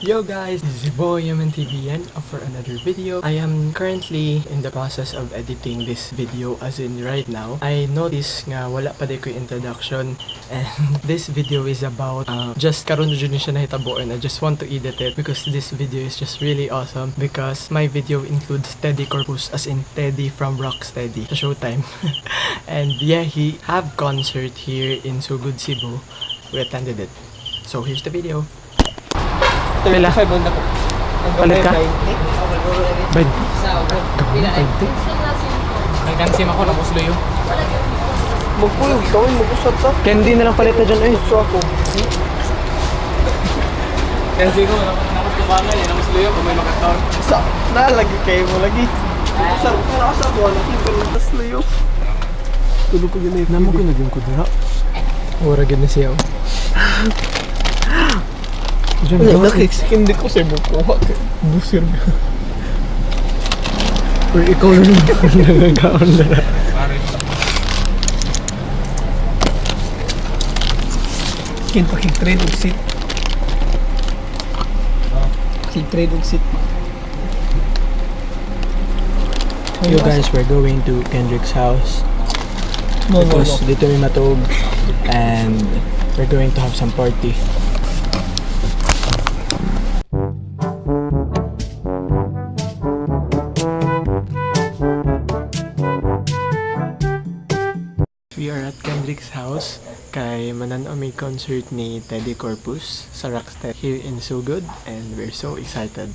Yo guys, this is your boy MNTV and for another video. I am currently in the process of editing this video, as in right now. I noticed nga wala pa di ko introduction, and this video is about just karon jud ni siya nahitabo, and I just want to edit it because this video is just really awesome because my video includes Teddy Corpus, as in Teddy from Rocksteady sa Showtime. And yeah, he have concert here in Sugod, Cebu. We attended it. So here's the video. Wala. 5 na po. Palit ka? 20. 20? Pila na? 20? Nagkansim ako ng muslo yun. Magpulog ito, mag-usap ka. Candy na lang palit na dyan, eh. So ako. Kansim ko, nakos kumangan yan. Ang muslo yun, kung may makataon. Sa, nalagi kayo mo lagi. Sa, pero sa buwan, nakikita ng taslo yun. Tulog ko yun eh. Namo ko naging kudura. Ura gid na siya. Wala, nakikindi ko sa'yo magkuha. Busir ka. Or ikaw na nagagaon na lang. Kinto kik-trade og seat. Kik-trade og seat. You guys, we're going to Kendrick's house. Because dito may matog. And we're going to have some party. We are at Kendrick's house kay manan-o may concert ni Teddy Corpus sa Rocksteady here in Sugod, and we're so excited.